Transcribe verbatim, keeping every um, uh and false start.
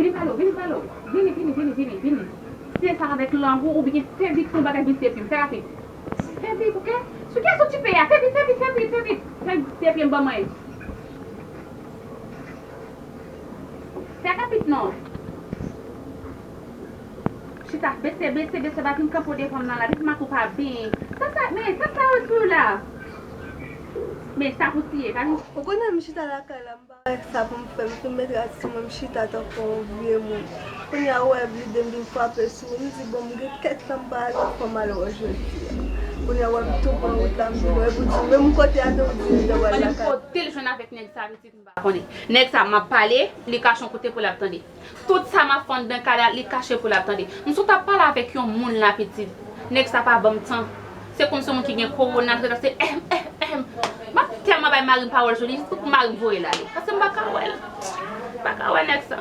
Vini pale w, vini pale w. Vini, vini, vini, vini, vini. Se sa avèk lang ou, oubyen fè vit pou bagay vit se fim. Fè rapid. Fè vit, oke? Sou kiyès ou tipe a? Fè vit, fè vit, fè vit, fè vit. Fè vit, se fim, ban mwen. Fè rapid non. Chita, bese, bese, bese, pa vin kanpe w devan m nan la, depi maten w pa benyen. Sa sa, men, sa sa yo sou la? Men, sa pou tiye, pa vin. Ou konnen m chita lakay la, m pa wè sa pou m fè, m fin mete rad sou mwen, m chita tankou yon vye moun. Kounye a, ou wè lide m vin frape sou ou, m di, bon, m gen kèk tan m pa al, yon fwa m al wè jodi a. Kounye a, ou wè m tou pran wout la, m vin wè, pou di, menm kote a tou, ou di, m te wè l lakay. Kote l jwenn avèk nèg sa, pitit? M pa konnen. Nèg sa, m ap pale, li kache yon kote pou l ap tande. Tout sa m ap fè anndan kay la, li kache pou l ap tande. M sot ap pale avèk yon moun la, pitit. Nèg sa pa ban m tan. Se kòmsi yon moun ki gen kowona, se ehm, ehm, ehm. M ap tèlman bay mari m pawòl jodi, jis pou mari m voye l ale. Paske m pa ka wè l. M pa ka wè nèg sa.